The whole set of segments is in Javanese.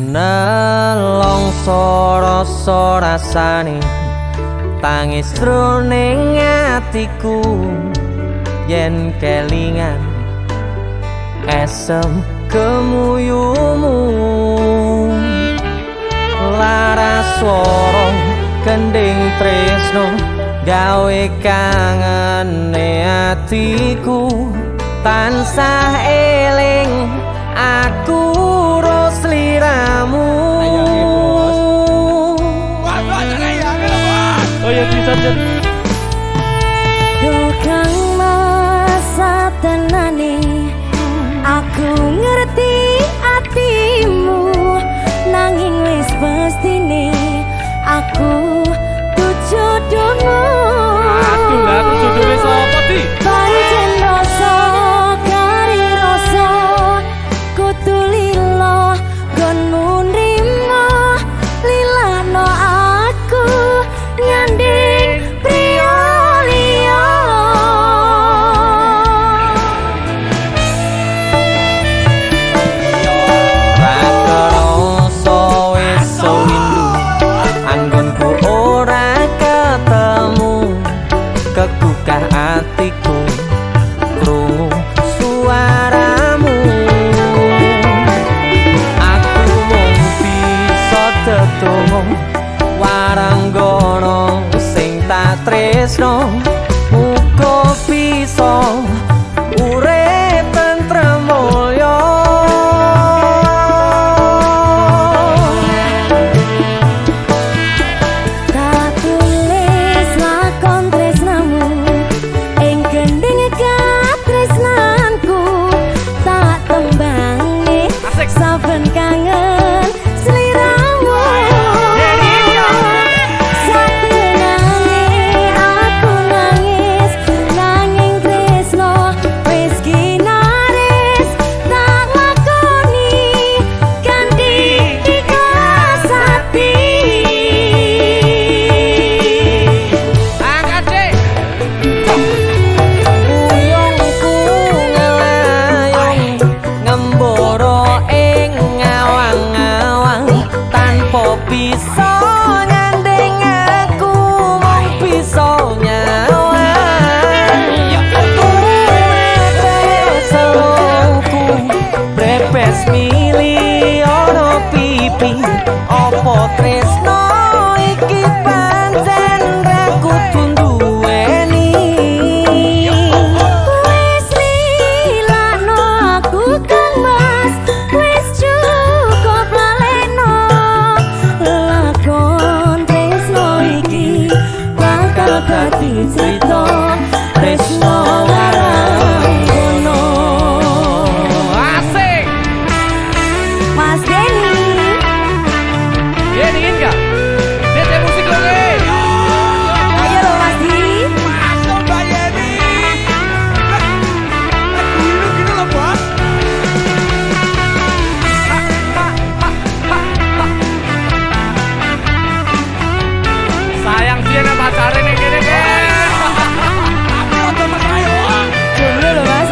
Nelongso rasa rasane tangis jroning atiku yen kelingan esem kemuyumu lara swara gending tresno gawe kangene atiku tansah eling aku ro sliramu. Oh ya bisa jadi. Duh kang masa tenane aku ngerti atimu nanging wis pastine aku tujudomu. Aduh lah aku judulnya sapa di? Pancen rasa kari rasa kudu lilo nggonmu nrimo lilano aku nyanding priya liya. Ra krasa wis sewindu anggonku ora ketemu kegugah atiku krungu suaramu. Aku mung bisa tetunggu waranggono sing tak tresno muga bisa urip tentrem mulya. Tak tulis lakon tresnamu ing gending katresnanku tak tembange Asik. Saben kangen sliramu. Satenange aku nangis nanging tresno wis kinaris tak lakoni kanthi ikhlas ati. Angkat dek. Uyungku ngelayung ngembara ing ngawang-ngawang tanpa bisa nyanding aku mung bisa nyawang. Selungku brebes mili ana pipi apa tresno iki pancen ra kudu nduweni. Wis lilano aku kang mas wis cukup laleno lakon tresno iki bakal dadi crita tresno waranggono. Asik. Mas Denny. Dia dingin gak? Dek musik lo nih. Ayo lo Mas Di. Masuk Mbak Yeni. Dulu gitu loh, Bos. Sayang dia nek pacare ning kene ke. Tapi udah Mas ayo. Jomblo lo Mas.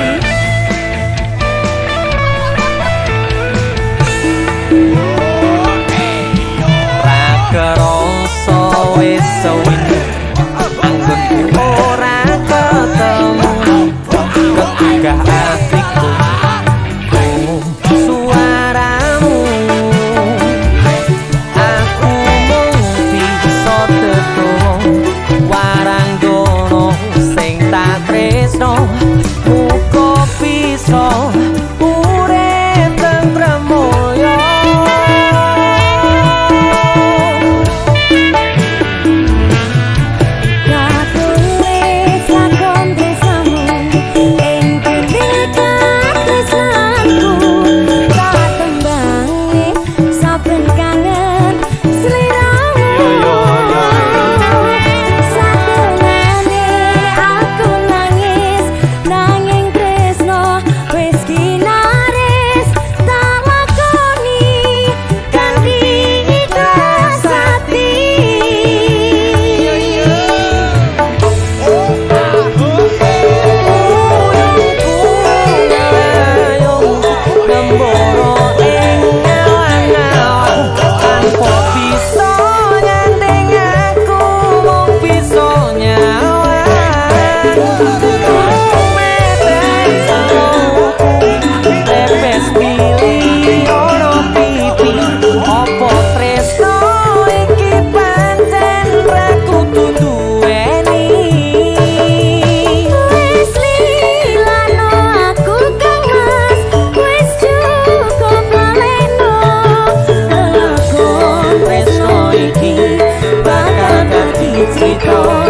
cerita.